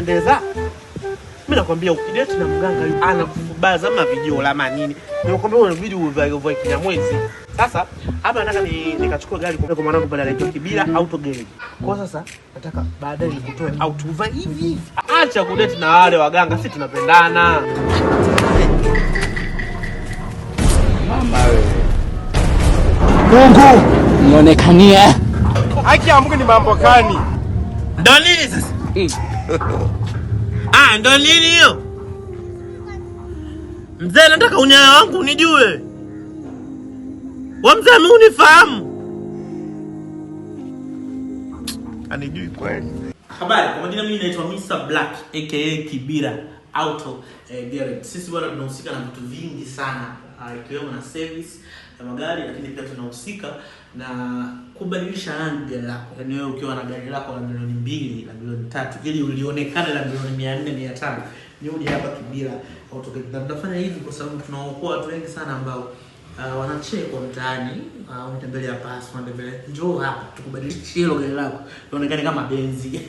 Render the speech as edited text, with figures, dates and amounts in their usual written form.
Unapendeza. Mimi nakwambia ukidate na mganga yule anakufubaza ama vijola ama nini. Nakwambia unabidi uvae uvae kinyamwezi. Sasa hapa nataka nikachukue gari kwa mwanangu pale anaitwa Kibira Auto Garage. Kwa sasa nataka baadaye nikutoe out uvae hivi hivi. Acha kudate na wale waganga, sisi tunapendana. Mama wewe. Mungu Nionekania. Haki ya Mungu ni mambo gani? Ndo nini sasa? Ah, ndo nini hiyo? Mzee, nataka unyayo wangu unijue. Wa mzee, mimi unifahamu. Anijui kweli. Habari, kwa majina mimi naitwa Mr. Black aka Kibira Auto Garage. Sisi bwana tunahusika na vitu vingi sana ikiwemo na service ya magari, lakini pia tunahusika na kubadilisha rangi gari lako. Yaani wewe ukiwa na gari lako la milioni 2, la milioni 3, ili ulionekane la milioni 400, 500, ni uje hapa Kibira Auto Garage. Na tunafanya hivi kwa sababu tunaokoa watu wengi sana ambao wanachekwa mtaani, unatembelea pasi, unatembelea, njoo hapa tukubadilishie hilo gari lako lionekane kama Benzi.